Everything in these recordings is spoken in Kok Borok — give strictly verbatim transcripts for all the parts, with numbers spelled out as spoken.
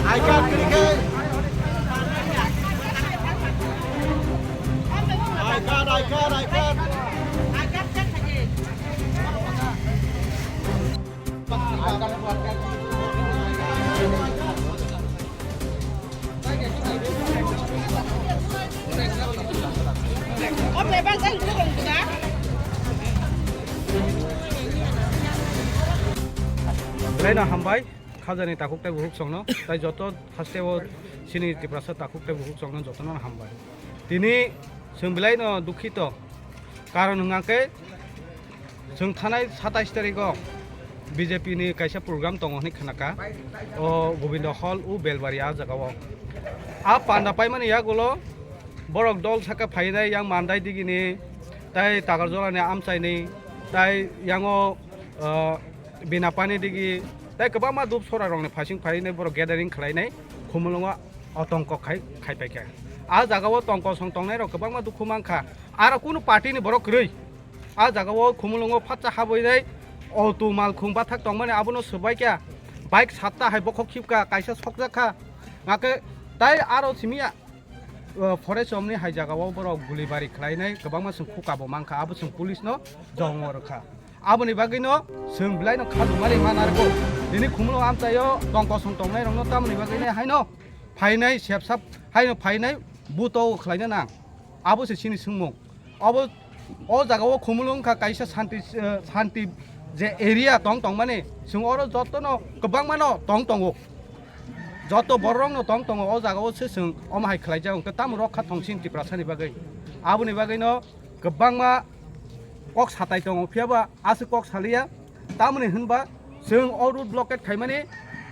I card click hai. I card, I card, I card. Belai no hambai, khajani takhuk tei bukhuk songno, tai joto hasteo chini Tiprasa takhuk tei bukhuk songno jotono hambai. Tini chwng belai no dukhito, karon hwnkha khe, chwng thanai satais tarikh o B J P ni kaisa program tongo hinwi khnakha. O Gobindo Hall, o Belbari, a jaga o. A panda paimani yagulo borok dol saka phainai, yang Mandai digini, tai Takarjolani amchaini, tai yango, ah, Binapani digi, tai kwbangma dup sora rokni phasing phainai borok gathering khlainai, Khumulwngo o tongkok khai, khai paikha. A jaga o tongkosong tongnai rok kwbangma dukhu mankha. Aro kunu party ni borok kwrwi. A jaga o Khumulwngo phatsa habwinai auto malkhung bathak tongmani abono swbaikha. Bike satta hai bokhok khibkha, kaisa sokjakha. Ngakhe tai aro simiya, uh, forest romni hai jaga o borok guli bari khlainai kwbangma chwng khuka bo mankha, abo chwng police no jongmo rwkha. Aboni bagwi no chwng belai no kha dumari ma narwgo. Tini Khumulwng amchaio tongkosong tongnai rokno tamoni bagwi nai haino phainai sepsap haino phainai buto khlaina nang. Abo se chini swngmung. Obo, o jaga o Khumulwng wngkha kaisa santi, eh, santi je area tong tongmani, chwng oro jotono kwbangmano tong tongo. Joto bororokno tong tongo, o jaga o se chwng omo hai khlaijak, hwnkhe tamo rok kha thong chini Tiprasani bagwi. Aboni bagwino kwbangma kok satai tongo, phiya ba aswk kok saliya. Tamoni hwnba chwng o road blockade khaimani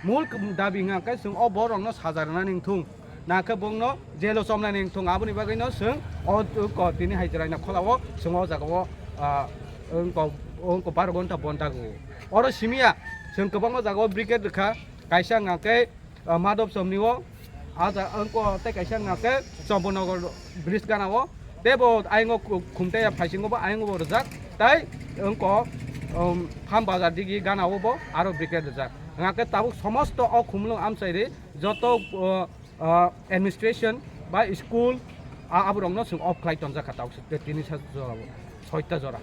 mul dabi wngkha khe chwng o borokno saja rwnani wngthung, na khe bongno jelo chomnani wngthung. Aboni bagwino chwng o ko tini hai chwraina kholao chwng o jagao, ah, wngko, wngko baro gonta bon dago. Oro simiya chwng kwbangma jagao brigade rwkha, kaisa wngkha khe ah, Madhab Somni o, ah, ja-, wngko tei kaisa wngkha khe Chombonagar bridge gana o, tei bo ayang o khu-, khumtai ya phaisingo bo ayang o bo rijak, tei wngko, um, Kham Bazar digi gana o bo aro brigade rijak. Wngkha khe tabuk somosto o Khumulwng amchairi joto, uh, uh, administration ba school, ah, aborokno chwng off khlai tonjak kha tabuk se tini sa jora bo, soita jora.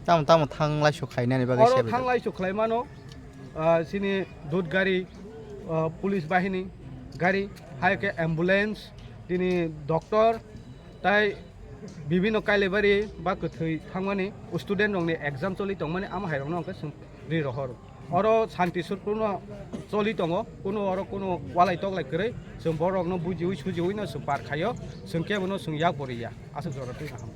Tamo, tamo thanglai su khainani bagwi oro se thanglai su khlai mano, ah, chini dut gari, ah, police bahini gari, hai khe ambulance, tini doctor, tai bibino kailebari ba kwthwi thangmani student rokni exam choli tongmani, amo hai rokno hwnkhe chwng ri rohor. Oro santi sur kuno choli tongo, kuno oro kuno walai toklai kwrwi, chwng borokno bujiwi sujiwi no chwng par khaio, chwng kebono chwng yak bo riya, aswk jora twi kaham.